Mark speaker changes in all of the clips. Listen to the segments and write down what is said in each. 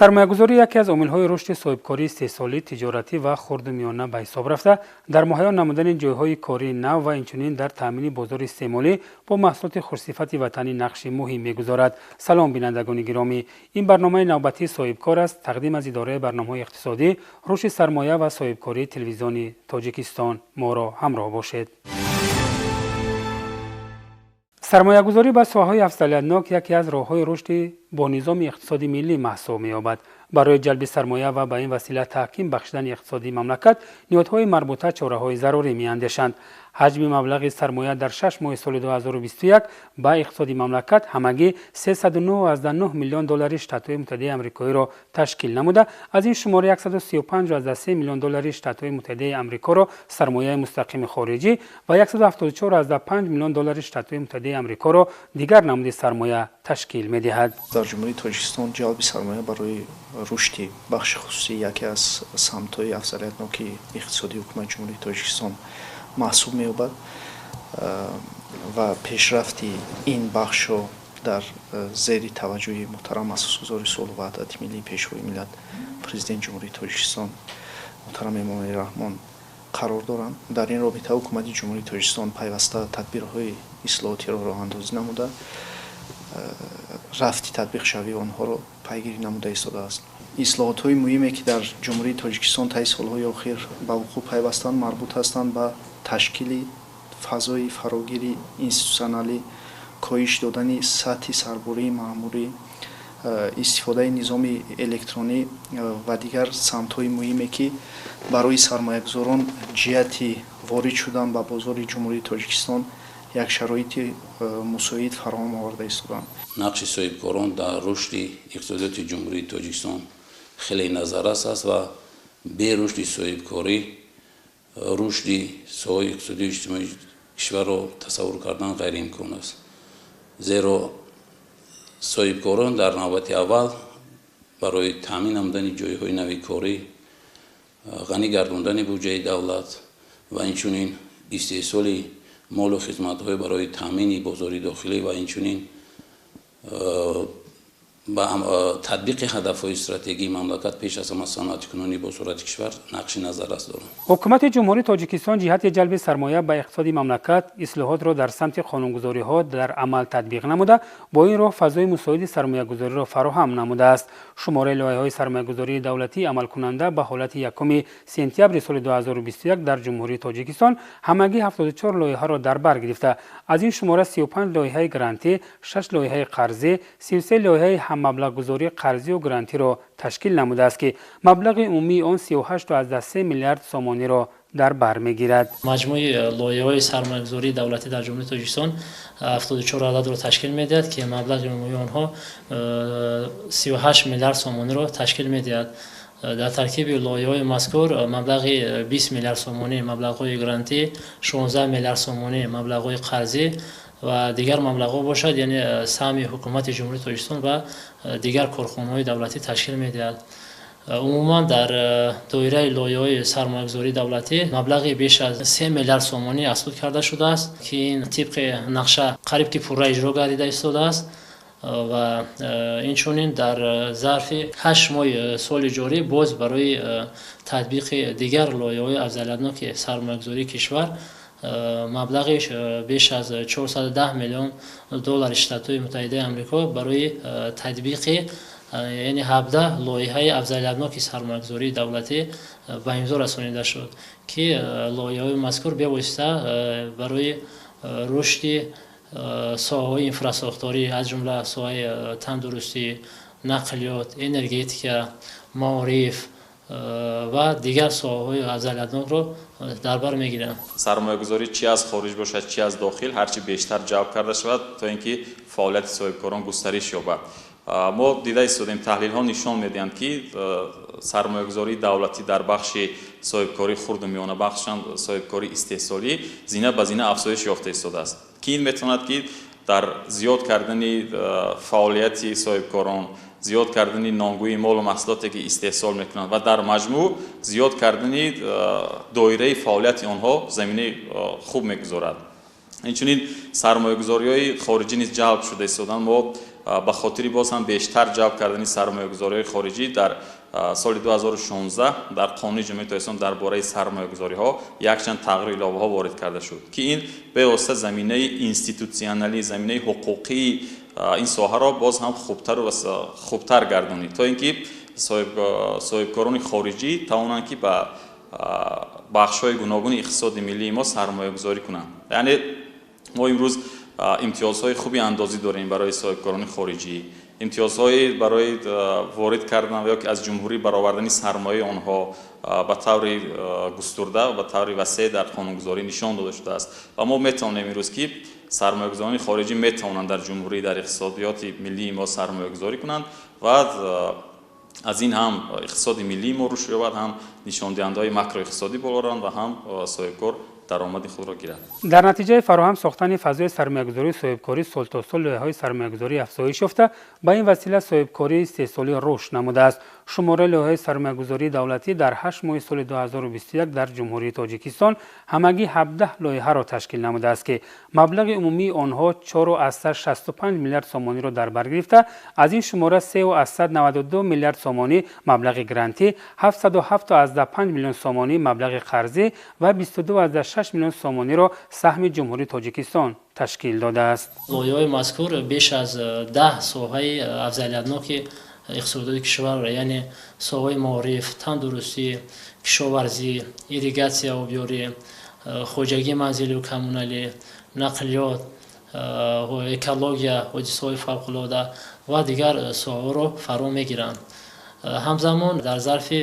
Speaker 1: Сармоягузорӣ яке аз омилҳои рушди соҳибкории истеҳсолӣ, тиҷоратӣ ва хурду миёна ба ҳисоб рафта, дар муҳайё намудани ҷойҳои кории нав ва инчунин дар таъмини бозори истеъмолӣ бо маҳсулоти хушсифати ватанӣ нақши муҳим мегузорад. Салом, бинандагони гиромӣ! Ин барномаи навбатии «Соҳибкор» аст, тақдим аз идораи барномаҳои иқтисодӣ, рушди сармоя ва соҳибкории Телевизиони Тоҷикистон. Моро ҳамроҳ бошед. Сармоягузорӣ ба соҳаҳои афзалиятнок яке аз роҳҳои рушди бо низоми иқтисоди миллӣ маҳсуб меёбад. Барои ҷалби сармоя ва ба ин васила таҳким бахшидани иқтисоди мамлакат ниҳодҳои марбута чораҳои зарурӣ меандешанд. Ҳаҷми маблағи сармоя дар 6 моҳи соли 2021 ба иқтисоди мамлакат ҳамагӣ 309,9 миллион доллари Штатҳои Муттаҳидаи Амрикоиро ташкил намуда, аз ин шумора 135,3 миллион доллари Штатҳои Муттаҳидаи Амрикоро сармояи мустақими хориҷӣ ва 174,5 миллион доллари Штатҳои Муттаҳидаи Амрикоро дигар намуди сармоя ташкил медиҳад.
Speaker 2: Дар Ҷумҳурии Тоҷикистон ҷалби сармоя барои рушди бахши хусусӣ яке аз самтҳои афзалиятноки иқтисодии Ҳукумати Ҷумҳурии Тоҷикистон маҳсуб меёбад ва пешрафти ин бахшҳо дар зери таваҷҷӯҳи муҳтарам Асосгузори сулҳу ваҳдати миллӣ, Пешвои миллат, Президенти Ҷумҳурии Тоҷикистон муҳтарам Эмомалӣ Раҳмон қарор доранд. Дар ин робита Ҳукумати Ҷумҳурии Тоҷикистон пайваста тадбирҳои ислоҳотиро роҳандозӣ намуда, рафти татбиқшавии онҳоро пайгирӣ намуда истодааст. Ислоҳотҳои муҳиме, ки дар Ҷумҳурии Тоҷикистон таи солҳои охир ба вуқӯъ пайвастанд, марбут ҳастанд ба ташкили фазои фарогири институтсионалӣ, коҳиш додани сатҳи сарбории маъмурӣ, истифодаи низоми электронӣ ва дигар самтҳои муҳиме, ки барои сармоягузорон ҷиҳати ворид шудан ба бозори Ҷумҳурии Тоҷикистон як шароити мусоид фароҳам оварда истодаанд.
Speaker 3: Нақши соҳибкорон дар рушди иқтисодиёти Ҷумҳурии Тоҷикистон хеле назаррас аст ва бе рушди соҳибкорӣ рушди соҳаи иқтисодию иҷтимоии кишварро тасаввур кардан ғайриимкон аст, зеро соҳибкорон дар навбати аввал барои таъмин намудани ҷойҳои нави корӣ, ғанӣ гардондани буҷаи давлат ва инчунин истеҳсоли молу хизматҳои барои таъмини бозори дохилӣ ва инчунин ба татбиқи ҳадафҳои стратегии мамлакат, пеш аз ҳама саноатикунонии босуръати кишвар, нақши назаррас доранд.
Speaker 1: Ҳукумати Ҷумҳурии Тоҷикистон ҷиҳати ҷалби сармоя ба иқтисоди мамлакат ислоҳотро дар самти қонунгузориҳо дар амал татбиқ намуда, бо ин роҳ фазои мусоиди сармоягузориро фароҳам намудааст. Шумораи лоиҳаҳои сармоягузории давлатии амалкунанда ба ҳолати 1 сентябри соли 2021 дар Ҷумҳурии Тоҷикистон ҳамагӣ 74 лоиҳаро дар бар гирифта, аз ин шумора 35 лоиҳаи грантӣ, 6 лоиҳаи қарзӣ, 33 лоиҳаи ҳаммаблағгузории қарзию грантиро ташкил намудааст, ки маблағи умумии он 38,3 миллиард сомониро дар бар мегирад.
Speaker 4: Маҷмӯи лоиҳаҳои сармоягузории давлатӣ дар Ҷумҳурии Тоҷикистон 74 ададро ташкил медиҳад, ки маблағи умумии онҳо 38 миллиард сомониро ташкил медиҳад. Дар таркиби лоиҳаҳои мазкур маблағи 20 миллиард сомонӣ маблағҳои грантӣ, 16 миллиард сомонӣ маблағҳои қарзӣ ва дигар маблағҳо бошад, яъне саҳми Ҳукумати Ҷумҳурии Тоҷикистон ва дигар корхонаҳои давлатӣ ташкил медиҳад. Умуман, дар доираи лоиҳаҳои сармоягузории давлатӣ маблағи беш аз 3 миллиард сомонӣ аз худ карда шудааст, ки ин тибқи нақша қариб ки пурра иҷро гардида истодааст. Ва инчунин дар зарфи 8 моҳи соли ҷорӣ боз барои татбиқи дигар лоиҳаҳои афзалиятноки сармоягузории кишвар маблағи беш аз 410 миллион доллари Штатҳои Муттаҳидаи Амрико барои татбиқи, яъне, 17 лоиҳаи афзалиятноки сармоягузории давлатӣ ба имзо расонида шуд, ки лоиҳаҳои мазкур бевосита барои рушди соҳаҳои инфрасохторӣ, аз ҷумла соҳаи тандурустӣ, нақлиёт, энергетика, маориф ва дигар соҳаҳои афзалиятнокро дар бар мегиранд.
Speaker 5: Сармоягузорӣ, чи аз хориҷ бошад, чи аз дохил, ҳарчи бештар ҷалб карда шавад, то ин ки фаъолияти соҳибкорон густариш ёбад. Мо дида истодем, таҳлилҳо нишон медиҳанд, ки сармоягузории давлатӣ дар бахши соҳибкории хурду миёна, бахшан соҳибкории истеҳсолӣ, зина ба зина афзоиш ёфта истодааст, ки ин метавонад, ки дар зиёд кардани фаъолияти соҳибкорон, зиёд кардани номгӯи молу маҳсулоте, ки истеҳсол мекунанд, ва дар маҷмӯъ зиёд кардани доираи фаъолияти онҳо заминаи хуб мегузорад. Инчунин сармоягузориҳои хориҷӣ низ ҷалб шуда истоданд. Мо Ба хотири боз ҳам бештар ҷалб кардани сармоягузориҳои хориҷӣ дар соли 2016 дар Қонуни Ҷумҳурии Тоҷикистон дар бораи сармоягузориҳо якчанд тағйиру иловаҳо ворид карда шуд, ки ин бевосита заминаи институтсионалӣ, заминаи ҳуқуқии ин соҳаро боз ҳам хубтару хубтар гардонид, то ин ки соҳибкорони хориҷӣ тавонанд, ки ба бахшҳои гуногуни иқтисоди миллии мо сармоягузорӣ кунанд. Яъне мо имрӯз имтиёзҳои хуби андозӣ дорем барои соҳибкорони хориҷӣ, имтиёзҳои барои ворид кардан ё ки аз ҷумҳурӣ баровардани сармояи онҳо ба таври густурда ва ба таври васеъ дар қонунгузорӣ нишон дода шудааст. Ва мо метавонем имрӯз, ки сармоягузорони хориҷӣ метавонанд дар ҷумҳурӣ, дар иқтисодиёти миллии мо сармоягузорӣ кунанд ва аз ин ҳам иқтисоди миллии мо рушд ёбад, ҳам нишондиҳандаҳои макроиқтисодӣ боло раванд ва ҳам соҳибкор даромади худро гирад.
Speaker 1: Дар натиҷаи фароҳам сохтани фазои сармоягузории соҳибкорӣ сол то сол лоиҳаҳои сармоягузорӣ афзоиш ёфта, ба ин васила соҳибкории истеҳсолӣ рушд намудааст. Шумораи лоиҳаҳои сармоягузории давлатӣ дар 8 моҳи соли 2021 дар Ҷумҳурии Тоҷикистон ҳамагӣ 17 лоиҳаро ташкил намудааст, ки маблағи умумии онҳо 4,65 миллиард сомониро дар бар гирифта, аз ин шумора 3,92 миллиард сомонӣ маблағи грантӣ, 707,5 миллион сомонӣ маблағи қарзӣ ва 22,6 миллион сомониро саҳми Ҷумҳурии Тоҷикистон ташкил додааст.
Speaker 4: Лоиҳаҳои мазкур беш аз 10 соҳаи афзалиятноки иқтисодиёти кишварро, яъне соҳаҳои маориф, тандурустӣ, кишоварзӣ, ирригатсия, обёрӣ, хоҷагии манзилию коммуналӣ, нақлиёт, экология, ҳодисаҳои фавқулода ва дигар соҳаҳоро фаро мегиранд. Ҳамзамон дар зарфи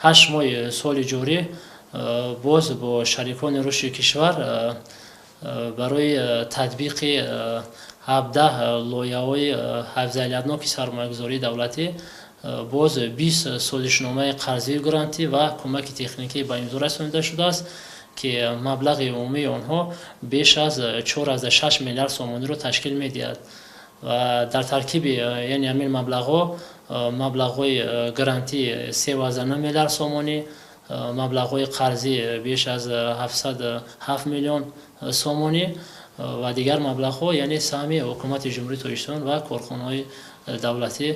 Speaker 4: 8 моҳи соли ҷорӣ боз бо шарикони рушди кишвар барои татбиқи 17 лоиҳаҳои афзалиятноки сармоягузории давлатӣ боз 20 созишномаи қарзию грантӣ ва кӯмаки техникӣ ба имзо расонида шудааст, ки маблағи умумии онҳо беш аз 4,6 миллиард сомониро ташкил медиҳад. Ва дар таркиби, яъне ҳамин маблағҳо, маблағҳои грантӣ 3,9 миллиард сомонӣ, маблағҳои қарзӣ беш аз 707 миллион сомонӣ ва дигар маблағҳо, яъне саҳми Ҳукумати Ҷумҳурии Тоҷикистон ва корхонаҳои давлатӣ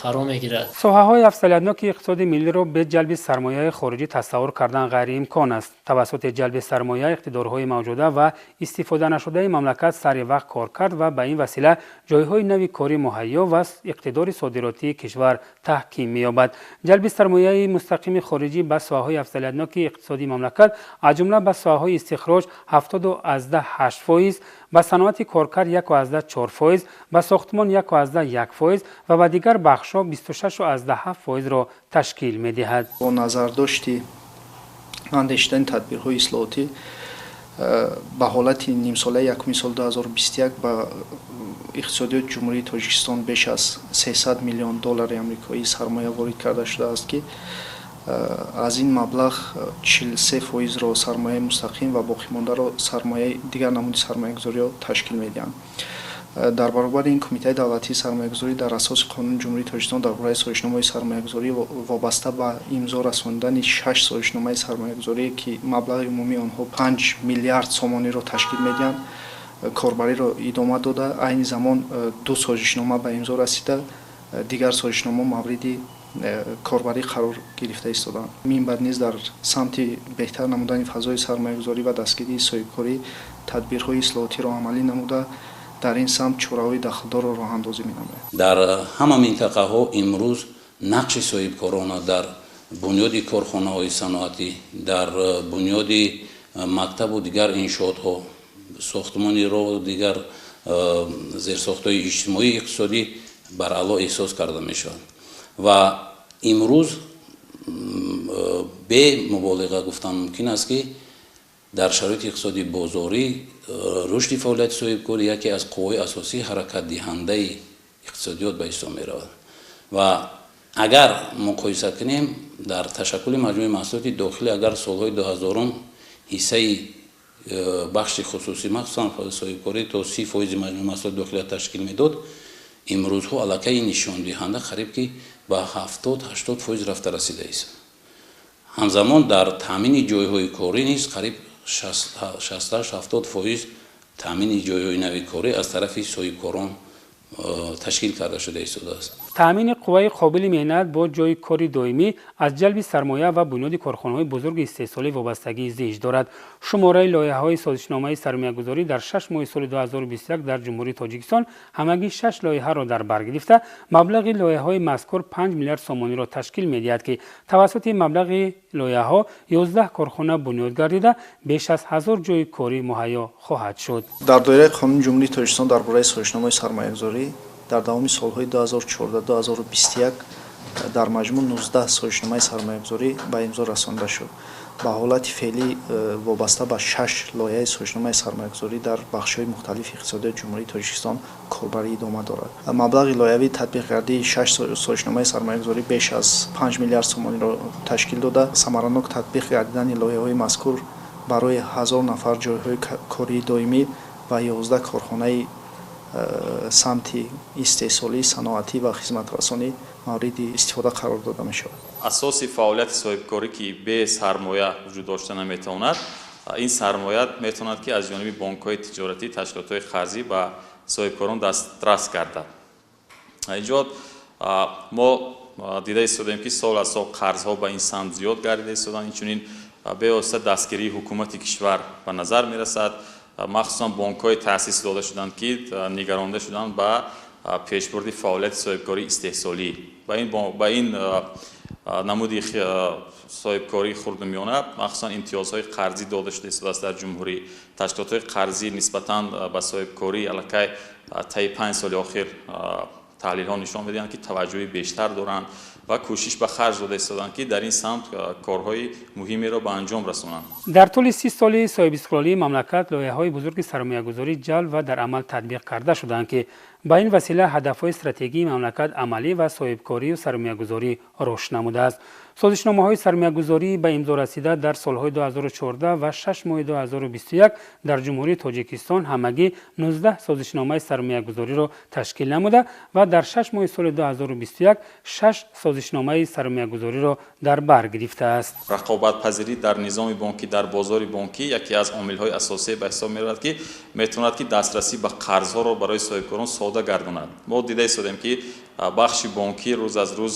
Speaker 4: фаро мегирад.
Speaker 1: Соҳаҳои афзалиятноки иқтисоди миллиро бе ҷалби сармояи хориҷӣ тасаввур кардан ғайриимкон аст. Тавассути ҷалби сармоя иқтидорҳои мавҷуда ва истифоданашудаи мамлакат сари вақт кор кард ва ба ин васила ҷойҳои нави корӣ муҳайё ва иқтидори содиротии кишвар таҳким меёбад. Ҷалби сармояи мустақими хориҷӣ ба соҳаҳои афзалиятноки иқтисодии мамлакат, аз ҷумла ба соҳаҳои истихроҷ 70,8%, ба саноати коркард 1,4%, ба сохтмон 1,1% ва ба дигар бахшҳо 26,7%-ро ташкил медиҳад.
Speaker 2: Бо назардошти андешидани тадбирҳои ислоҳотӣ ба ҳолати нимсолаи якуми соли 2021 ба иқтисодиёти Ҷумҳурии Тоҷикистон беш аз 300 миллион доллари амрикоӣ сармоя ворид карда шудааст, ки аз ин маблағ 43%-ро сармояи мустақим ва боқимондаро сармояи дигар намуди сармоягузориҳо ташкил медиҳанд. Дар баробари ин, Кумитаи давлатии сармоягузорӣ дар асоси Қонуни Ҷумҳурии Тоҷикистон дар бораи созишномаҳои сармоягузорӣ вобаста ба имзо расонидани шаш созишномаи сармоягузорӣ, ки маблағи умумии онҳо 5 миллиард сомониро ташкил медиҳанд, корбариро идома дода, айни замон ду созишнома ба имзо расида, дигар созишнома мавриди корбарӣ қарор гирифта истодаанд. Минбаъд низ дар самти беҳтар намудани фазои сармоягузорӣ ва дастгирии соҳибкорӣ тадбирҳои ислоҳотиро амалӣ намуда, дар ин самт чораҳои дахлдорро роҳандозӣ менамояд.
Speaker 3: Дар ҳама минтақаҳо имрӯз нақши соҳибкорона дар бунёди корхонаҳои саноатӣ, дар бунёди мактабу дигар иншоотҳо, сохтмони роҳу дигар зерсохтҳои иҷтимоӣ, иқтисодӣ бараъло эҳсос карда мешавад. Ва имрӯз бе муболиға гуфтан мумкин аст, ки дар шароити иқтисоди бозорӣ рушди фаъолияти соҳибкорӣ яке аз қувваҳои асосии ҳаракатдиҳандаи иқтисодиёт ба ҳисоб меравад. Ва агар муқоиса кунем, дар ташаккули маҷмӯи маҳсулоти дохилӣ, агар солҳои 2000-ум ҳиссаи бахши хусусӣ, махсусан соҳибкорӣ, то 30% маҷмӯи маҳсулоти дохилиро ташкил медод, имрӯзҳо аллакай нишондиҳанда қариб ки ба 70-80% рафта расидааст. Ҳамзамон дар таъмини ҷойҳои корӣ низ қариб 68-70% таъмини ҷойҳои нави корӣ аз тарафи соҳибкорон Ташкил карда шуда истодааст.
Speaker 1: Таъмини қувваи қобили меҳнат бо ҷойи кори доимӣ аз ҷалби сармоя ва бунёди корхонаҳои бузурги истеҳсолӣ вобастагии зич дорад. Шумораи лоиҳаҳои созишномаи сармоягузорӣ дар 6 моҳи соли 2021 дар Ҷумҳурии Тоҷикистон ҳамагӣ шаш лоиҳаро дар бар гирифта, маблағи лоиҳаҳои мазкур 5 миллиард сомониро ташкил медиҳад, ки тавассути маблағи лоиҳаҳо 11 корхона бунёд гардида, беш аз 1000 ҷойи корӣ муҳайё хоҳад шуд.
Speaker 2: Дар доираи Қонуни Ҷумҳурии Тоҷикистон дар бораи созишномаи сармоягузорӣ дар давоми солҳои 2014-2021 дар маҷмӯъ 19 созишномаи сармоягузорӣ ба имзо расонида шуд. Ба ҳолати феълӣ вобаста ба шаш лоиҳаи созишномаи сармоягузорӣ дар бахшҳои мухталифи иқтисодиёти Ҷумҳурии Тоҷикистон корбарӣ идома дорад. Маблағи лоиҳавии татбиқгардии шаш созишномаи сармоягузорӣ беш аз 5 миллиард сомониро ташкил дода, самаранок татбиқ гардидани лоиҳаҳои мазкур барои 1000 нафар ҷойҳои кории доимӣ ва 11 корхонаи самти истеҳсолӣ, саноатӣ ва хизматрасонӣ мавриди истифода қарор дода мешавад.
Speaker 5: Асоси фаъолияти соҳибкорӣ, ки бе сармоя вуҷуд дошта наметавонад, ин сармоя метавонад, ки аз ҷониби бонкҳои тиҷоратӣ, ташкилотҳои қарзӣ ба соҳибкорон дастрас гардад. Инҷо мо дида истодаем, ки сол аз сол қарзҳо ба ин самт зиёд гардида истоданд. Инчунин бевосита дастгирии ҳукумати кишвар ба назар мерасад. Махсусан бонкҳое таъсис дода шуданд, ки нигаронда шуданд ба пешбурди фаъолияти соҳибкории истеҳсолӣ. Ба ин намуди соҳибкории хурду миёна махсусан имтиёзҳои қарзӣ дода шуда истодааст. Дар ҷумҳурӣ ташкилотҳои қарзӣ нисбатан ба соҳибкорӣ аллакай таи 5 соли охир таҳлилҳо нишон медиҳанд, ки таваҷҷӯҳи бештар доранд ва кӯшиш ба харҷ дода истоданд, ки дар ин самт корҳои муҳимеро ба анҷом расонанд.
Speaker 1: Дар тӯли 30 соли соҳибистиқлолии мамлакат лоиҳаҳои бузурги сармоягузорӣ ҷалб ва дар амал татбиқ карда шуданд, ки ба ин васила ҳадафҳои стратегии мамлакат амалӣ ва соҳибкорию сармоягузорӣ рушд намудааст. Созишномаҳои сармоягузорӣ ба имзо расида дар солҳои 2014 ва 6 моҳи 2021 дар Ҷумҳурии Тоҷикистон ҳамагӣ 19 созишномаи сармоягузориро ташкил намуда ва дар 6 моҳи соли 2021 шаш созишномаи сармоягузориро дар бар гирифтааст.
Speaker 5: Рақобатпазирӣ дар низоми бонкӣ, дар бозори бонкӣ яке аз омилҳои асосие ба ҳисоб меравад, ки метавонад, ки дастрасӣ ба қарзҳоро барои соҳибкорон сода гардонад. Мо дида истодем, ки бахши бонкӣ рӯз аз рӯз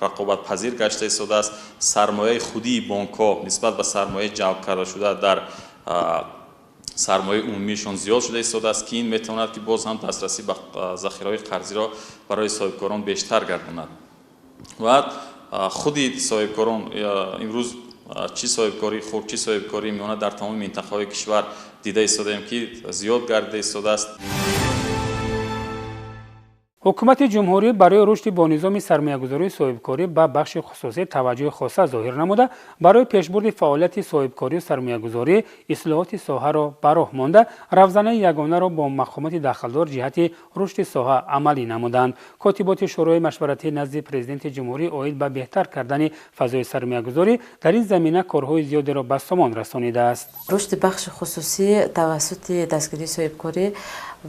Speaker 5: рақобатпазир гашта истодааст. Сармояи худии бонкҳо нисбат ба сармояи ҷалб кардашуда дар сармояи умумиашон зиёд шуда истодааст, ки ин метавонад, ки боз ҳам дастрасӣ ба захираҳои қарзиро барои соҳибкорон бештар гардонад. Ва худи соҳибкорон имрӯз, чӣ соҳибкории хурд, чӣ соҳибкории миёна, дар тамоми минтақаҳои кишвар дида истодаем, ки зиёд гардида истодааст.
Speaker 1: Ҳукумати ҷумҳурӣ барои рушди бонизоми сармоягузории соҳибкорӣ ба бахши хусусӣ таваҷҷӯҳи хоса зоҳир намуда, барои пешбурди фаъолияти соҳибкорию сармоягузорӣ ислоҳоти соҳаро ба роҳ монда, равзанаи ягонаро бо мақомоти дахлдор ҷиҳати рушди соҳа амалӣ намуданд. Котиботи Шӯрои машваратӣ назди Президенти ҷумҳурӣ оид ба беҳтар кардани фазои сармоягузорӣ дар ин замина корҳои зиёдеро ба сомон расонидааст.
Speaker 6: Рушди бахши хусусӣ тавассути дастгирии соҳибкорӣ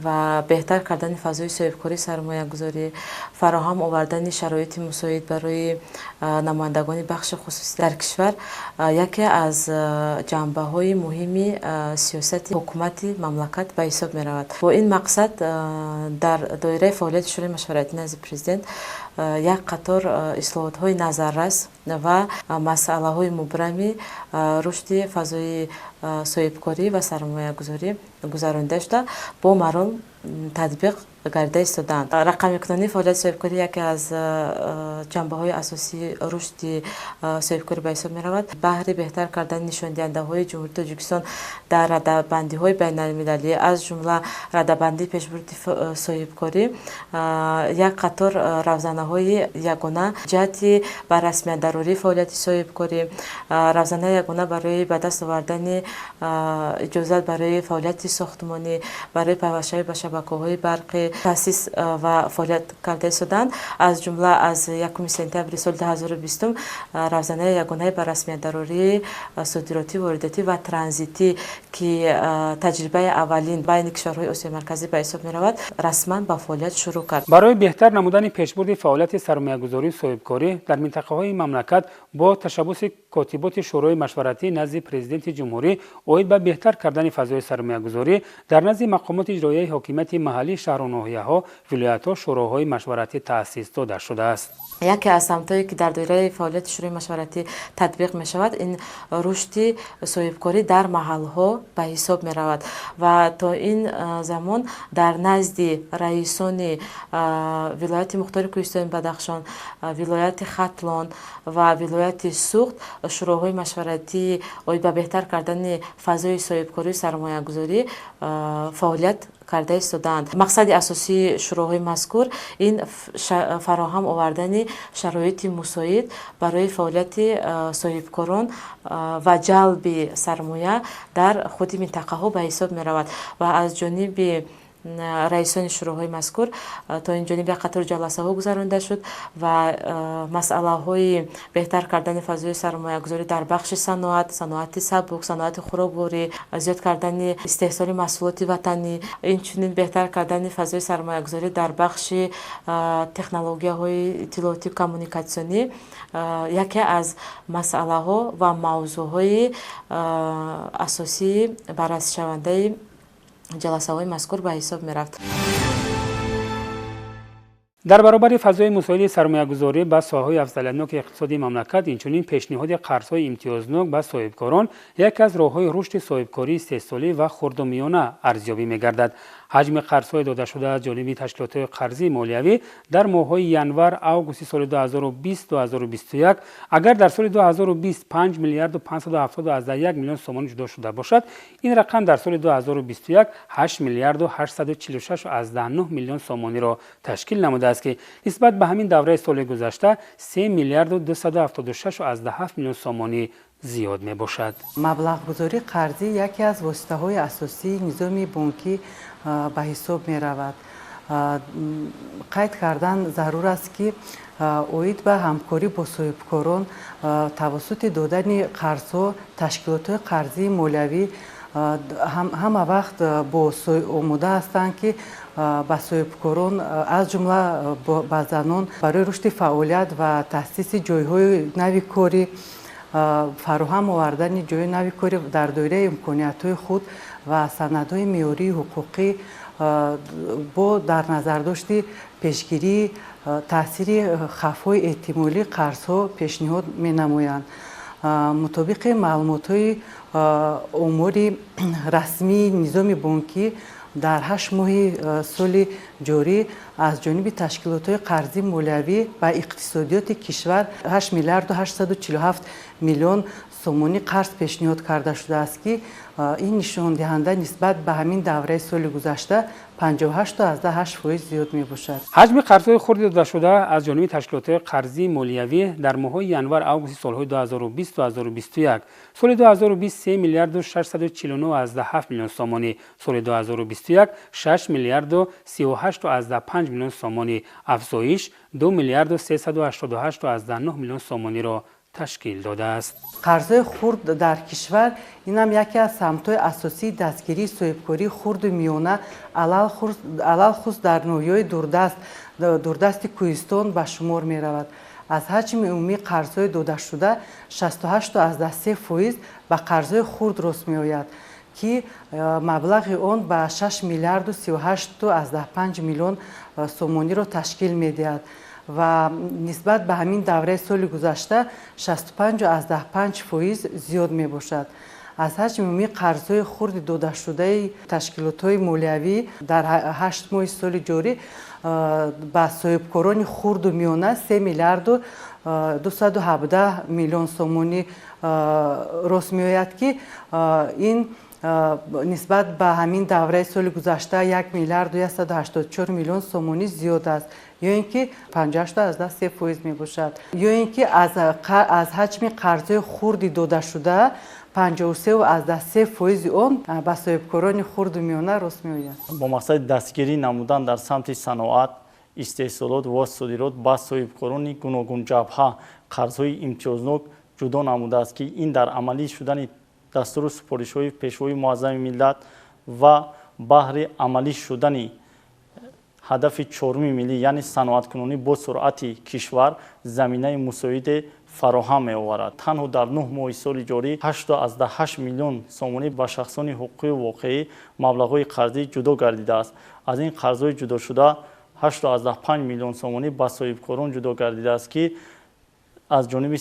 Speaker 6: ва беҳтар кардани фазои соҳибкорӣ, сармоягузорӣ, фароҳам овардани шароити мусоид барои намояндагони бахши хусусӣ дар кишвар яке аз ҷанбаҳои муҳими сиёсати ҳукумати мамлакат ба ҳисоб меравад. Бо ин мақсад дар доираи фаъолияти Шӯрои машваратӣ назди Президент як қатор ислоҳотҳои назаррас ва масъалаҳои мубрами рушди фазои соҳибкорӣ ва сармоягузорӣ гузаронида шуда, бо маром татбиқ гардида истодаанд. Рақамикунонии фаъолияти соҳибкорӣ яке аз ҷанбаҳои асосии рушди соҳибкорӣ ба ҳисоб меравад. Баҳри беҳтар кардани нишондиҳандаҳои Ҷумҳурии Тоҷикистон дар радабандиҳои байналмилалӣ, аз ҷумла радабандии пешбурди соҳибкорӣ, як қатор равзанаҳои ягона ҷиҳати ба расмият дарории фаъолияти соҳибкорӣ, равзанаи ягона барои ба даст овардани иҷозат барои фаъолияти сохтмонӣ, барои пайвастшавӣ ба шабакаҳои барқӣ таъсис ва фаъолият карда истодаанд. Аз ҷумла аз 1 сентябри соли 2020 равзанаи ягонаи ба расмият дарории содиротӣ, воридотӣ ва транзитӣ, ки таҷрибаи аввалин байни кишварҳои Осиёи Марказӣ ба ҳисоб меравад, расман ба фаъолият шурӯъ кард.
Speaker 1: Барои беҳтар намудани пешбурди фаъолияти сармоягузорию соҳибкорӣ дар минтақаҳои мамлакат бо ташаббуси Котиботи Шӯрои машваратӣ назди Президенти Ҷумҳурӣ оид ба беҳтар кардани фазои сармоягузорӣ дар назди мақомоти иҷроияи ҳокимияти маҳаллии шаҳру ноҳияҳо, вилоятҳо шӯроҳои машваратӣ таъсис дода шудааст.
Speaker 6: Яке аз самтҳое, ки дар доираи фаъолияти Шӯрои машваратӣ татбиқ мешавад, ин рушди соҳибкорӣ дар маҳалҳо ба ҳисоб меравад ва то ин замон дар назди раисони вилояти Мухтори Кӯҳистони Бадахшон, вилояти Хатлон ва вилояти Суғд шӯроҳои машваратӣ оид ба беҳтар кардани фазои соҳибкорию сармоягузорӣ фаъолият карда истодаанд. Мақсади асосии шӯроҳои мазкур ин фароҳам овардани шароити мусоид барои фаъолияти соҳибкорон ва ҷалби сармоя дар худи минтақаҳо ба ҳисоб меравад ва аз ҷониби раисони шӯроҳои мазкур то ин ҷониб як қатор ҷаласаҳо гузаронида шуд ва масъалаҳои беҳтар кардани фазои сармоягузорӣ дар бахши саноат, саноати сабук, саноати хӯрокворӣ, зиёд кардани истеҳсоли маҳсулоти ватанӣ, инчунин беҳтар кардани фазои сармоягузорӣ дар бахши технологияҳои иттилоотию коммуникатсионӣ яке аз масъалаҳо ва мавзӯъҳои асосии баррасишавандаи ҷаласаҳои мазкур ба ҳисоб мерафт.
Speaker 1: Дар баробари фазои мусоиди сармоягузорӣ ба соҳаҳои афзалиятноки иқтисодии мамлакат, инчунин пешниҳоди қарзҳои имтиёзнок ба соҳибкорон яке аз роҳҳои рушди соҳибкории истеҳсолӣ ва хурду миёна арзёбӣ мегардад. Ҳаҷми қарзҳои додашуда аз ҷониби ташкилотҳои қарзии молиявӣ дар моҳҳои январ августи соли 2020-2021, агар дар соли 2020 5 миллиарду 571 миллион сомонӣ ҷудо шуда бошад, ин рақам дар соли 2021 8 миллиарду 846,9 миллион сомониро ташкил намудааст, ки нисбат ба ҳамин давраи соли гузашта 3 миллиарду 276,7 миллион сомонӣ зиёд мебошад.
Speaker 7: Маблағгузории қарзӣ яке аз воситаҳои асосии низоми бонкӣ ба ҳисоб меравад. Қайд кардан зарур аст, ки оид ба ҳамкорӣ бо соҳибкорон тавассути додани қарзҳо ташкилотҳои қарзии молиявӣ ҳама вақт омода ҳастанд, ки ба соҳибкорон, аз ҷумла ба занон, барои рушди фаъолият ва таъсиси ҷойҳои нави корӣ, фароҳам овардани ҷойи нави корӣ дар доираи имкониятҳои худ ва санадҳои меъёрии ҳуқуқӣ бо дар назардошти пешгирии таъсири хавфҳои эҳтимолӣ қарзҳо пешниҳод менамоянд. Мутобиқи маълумотҳои омори расмии низоми бонкӣ, дар 8 моҳи соли ҷорӣ аз ҷониби ташкилотҳои қарзии молиявӣ ба иқтисодиёти кишвар 8 миллиарду 847 миллион сомонӣ қарз пешниҳод карда шудааст, ки ин нишондиҳанда нисбат ба ҳамин давраи соли гузашта 58,8% зиёд мебошад.
Speaker 1: Ҳаҷми қарзҳои хурди додашуда аз ҷониби ташкилотҳои қарзии молиявӣ дар моҳҳои январ августи солҳои 2020-2021: соли 2020 3 миллиарду 649,7 миллион сомонӣ, соли 2021 6 миллиарду 38,5 миллион сомонӣ, афзоиш 2 миллиарду 388,9 миллион сомониро ташкил додааст.
Speaker 7: Қарзҳои хурд дар кишвар инам яке аз самтҳои асосии дастгирии соҳибкории хурду миёна, алалхусус дар ноҳияҳои дурдасти кӯҳистон ба шумор меравад. Аз ҳаҷми умумии қарзҳои додашуда 68,3% ба қарзҳои хурд рост меояд, ки маблағи он ба 6 миллиарду 38,5 миллион сомониро ташкил медиҳад ва нисбат ба ҳамин давраи соли гузашта 65,5% зиёд мебошад. Аз ҳаҷми умумии қарзҳои хурди додашудаи ташкилотҳои молиявӣ дар 8 моҳи соли ҷорӣ ба соҳибкорони хурду миёна 3 миллиарду 217 миллион сомонӣ рост меояд, ки ин нисбат ба ҳамин давраи соли гузашта 1 миллиарду 184 миллион сомонӣ зиёд аст, ё ин ки 58,3% мебошад. Ё ин ки аз ҳаҷми қарзҳои хурди додашуда 53,3% он ба соҳибкорони хурду миёна рост меояд.
Speaker 8: Бо мақсади дастгирӣ намудан дар самти саноат, истеҳсолот ва содирот ба соҳибкорони гуногунҷабҳа қарзҳои имтиёзнок ҷудо намудааст, ки ин дар амалӣ шудани дастуру супоришҳои Пешвои Муаззами миллат ва баҳри амалӣ шудани Ҳадафи чоруми миллӣ, яъне саноаткунонӣ бо суръати кишвар заминаи мусоиде фароҳам меоварад. Танҳо дар 9 моҳи соли ҷорӣ 8,8 миллион сомонӣ ба шахсони ҳуқуқию воқеӣ маблағҳои қарзӣ ҷудо гардидааст. Аз ин қарзҳои ҷудошуда 8,5 миллион сомонӣ ба соҳибкорон ҷудо гардидааст, ки аз ҷониби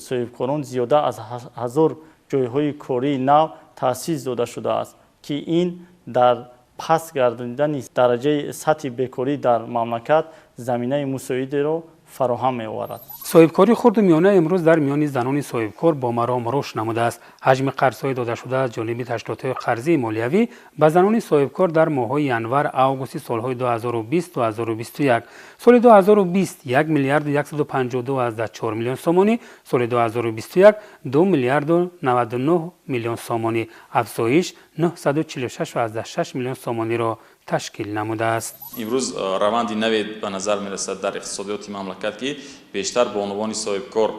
Speaker 8: соҳибкорон зиёда аз 1000 ҷойҳои кории нав таъсис дода шудааст, ки ин дар паст гардидани дараҷаи сатҳи бекорӣ дар мамлакат заминаи мусоидеро фароҳам меоварад.
Speaker 1: Соҳибкории хурду миёна имрӯз дар миёни занони соҳибкор бо маром рушд намудааст. Ҳаҷми қарзҳои додашуда аз ҷониби ташкилотҳои қарзии молиявӣ ба занони соҳибкор дар моҳҳои январ августи солҳои 2020-2021: соли 2020 1 миллиарду 152,4 миллион сомонӣ, соли 2021 2 миллиарду 99 миллион сомонӣ, афзоиш 946,6 миллион сомониро ташкил намудааст.
Speaker 5: Имрӯз раванди наве ба назар мерасад дар иқтисодиёти мамлакат, ки бештар бонувони соҳибкор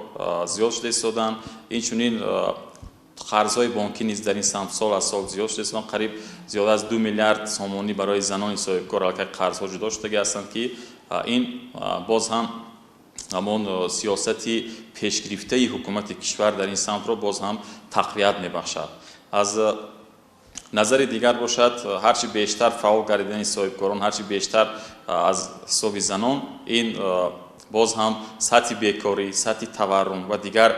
Speaker 5: зиёд шуда истоданд. Инчунин қарзҳои бонкӣ низ дар ин самт сол аз сол зиёд шуда истоданд. Қариб зиёда аз 2 миллиард сомонӣ барои занони соҳибкор аллакай қарзҳо ҷудо шудагӣ ҳастанд, ки ин боз ҳам ҳамон сиёсати пешгирифтаи ҳукумати кишвар дар ин самтро боз ҳам тақвият мебахшад. Аз назари дигар бошад, ҳарчи бештар фаъол гардидани соҳибкорон, ҳарчи бештар аз ҳисоби занон, ин боз ҳам сатҳи бекорӣ, сатҳи таваррум ва дигар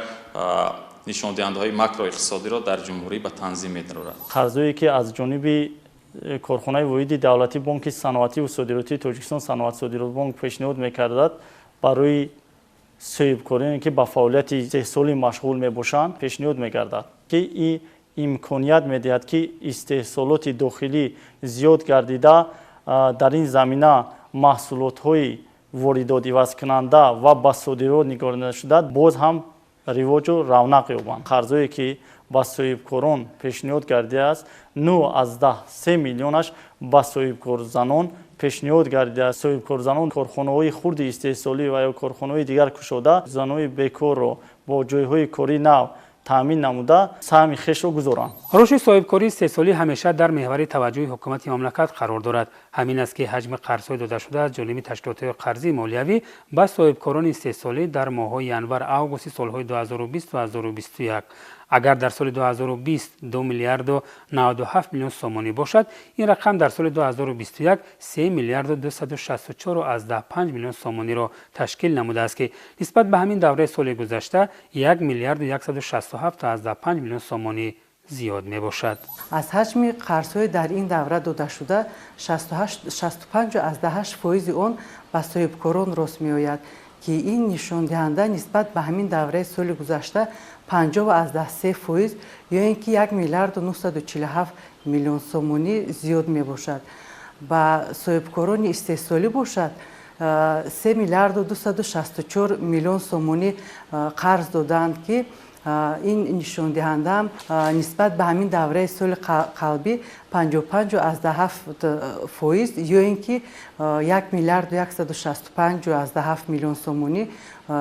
Speaker 5: нишондиҳандаҳои макроиқтисодиро дар ҷумҳурӣ ба танзим медарорад.
Speaker 8: Қарзҳое ки аз ҷониби корхонаи воҳиди давлатии Бонки саноативу содиротии Тоҷикистон Саноат Содиротбонк пешниҳод мекардад, барои соҳибкороне ки ба фаъолияти истеҳсолӣ машғул мебошанд пешниҳод мегардад, ки ин имконият медиҳад, ки истеҳсолоти дохилӣ зиёд гардида, дар ин замина маҳсулотҳои воридот ивазкунанда ва ба содирот нигоҳдошта боз ҳам ривоҷу равнақ ёбанд. Қарзҳое ки ба соҳибкорон пешниҳод гардидааст, 9,3 миллионаш ба соҳибкорзанон пешниҳод гардидааст. Соҳибкорзанон корхонаҳои хурди истеҳсолӣ ва ё корхонаҳои дигар кушода, занони бекорро бо ҷойҳои кории нав таъмин намуда саҳми хешро гузоранд.
Speaker 1: Рушди соҳибкории истеҳсолӣ ҳамеша дар меҳвари таваҷҷӯҳи ҳукумати мамлакат қарор дорад. Ҳамин аст, ки ҳаҷми қарзҳои додашуда аз ҷониби ташкилотҳои қарзии молиявӣ ба соҳибкорони истеҳсолӣ дар моҳҳои январ августи солҳои 2020-2021, агар дар соли 2020 2 миллиарду 97 миллион сомонӣ бошад, ин рақам дар соли 2021 3 миллиарду 264,5 миллион сомониро ташкил намудааст, ки нисбат ба ҳамин давраи соли гузашта 1 миллиарду 167,5 миллион сомонӣ зиёд мебошад.
Speaker 7: Аз ҳаҷми қарзҳои дар ин давра додашуда 65,8 фоизи он ба соҳибкорон рост меояд, ки ин нишондиҳанда нисбат ба ҳамин давраи соли гузашта 50,3 фоиз ё ин ки 1 миллиарду 947 миллион сомонӣ зиёд мебошад. Ба соҳибкорони истеҳсолӣ бошад, 3 миллиарду 264 миллион сомонӣ қарз додаанд, ки ин нишондиҳанда нисбат ба ҳамин давраи соли қалбӣ 55,7 фоиз ё ин ки 1 миллиарду 165,7 миллион сомонӣ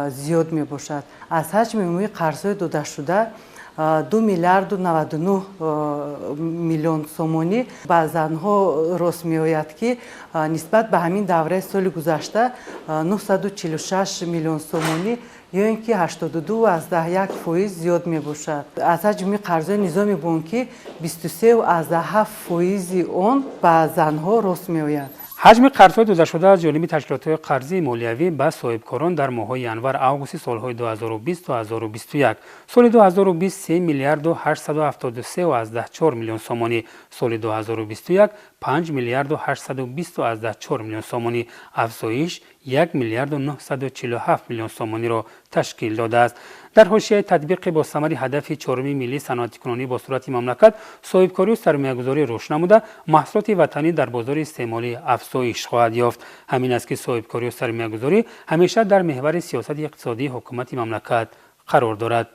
Speaker 7: зиёд мебошад. Аз ҳаҷми умумии қарзҳои додашуда 2 миллиарду 99 миллион сомонӣ ба занҳо рост меояд, ки нисбат ба ҳамин давраи соли гузашта 946 миллион сомонӣ ё ин ки 82,1 фоиз зиёд мебошад. Аз ҳаҷми қарзҳои низоми бонкӣ 23,7 фоизи он ба занҳо рост меояд.
Speaker 1: Ҳаҷми қарзҳои додашуда аз ҷониби ташкилотҳои қарзии молиявӣ ба соҳибкорон дар моҳҳои январ августи солҳои 2020-2021: соли 2020 3 миллиарду 873,4 миллион сомонӣ, соли 2021 5 миллиарду 820,4 миллион сомонӣ, афзоиш 1 миллиарду 947 миллион сомониро ташкил додааст. Дар ҳошияи татбиқи босамари ҳадафи чоруми миллии саноатикунонӣ бо суръати мамлакат соҳибкорию сармоягузорӣ рушд намуда, маҳсулоти ватанӣ дар бозори истеъмолӣ афзоиш хоҳад ёфт. Ҳамин аст, ки соҳибкорию сармоягузорӣ ҳамеша дар меҳвари сиёсати иқтисодии ҳукумати мамлакат қарор дорад.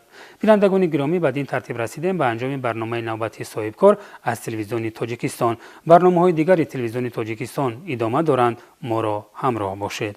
Speaker 1: Бинандагони гиромӣ, бадин тартиб расидем ба анҷоми барномаи навбатии Соҳибкор аз Телевизиони Тоҷикистон. Барномаҳои дигари Телевизиони Тоҷикистон идома доранд. Моро ҳамроҳ бошед.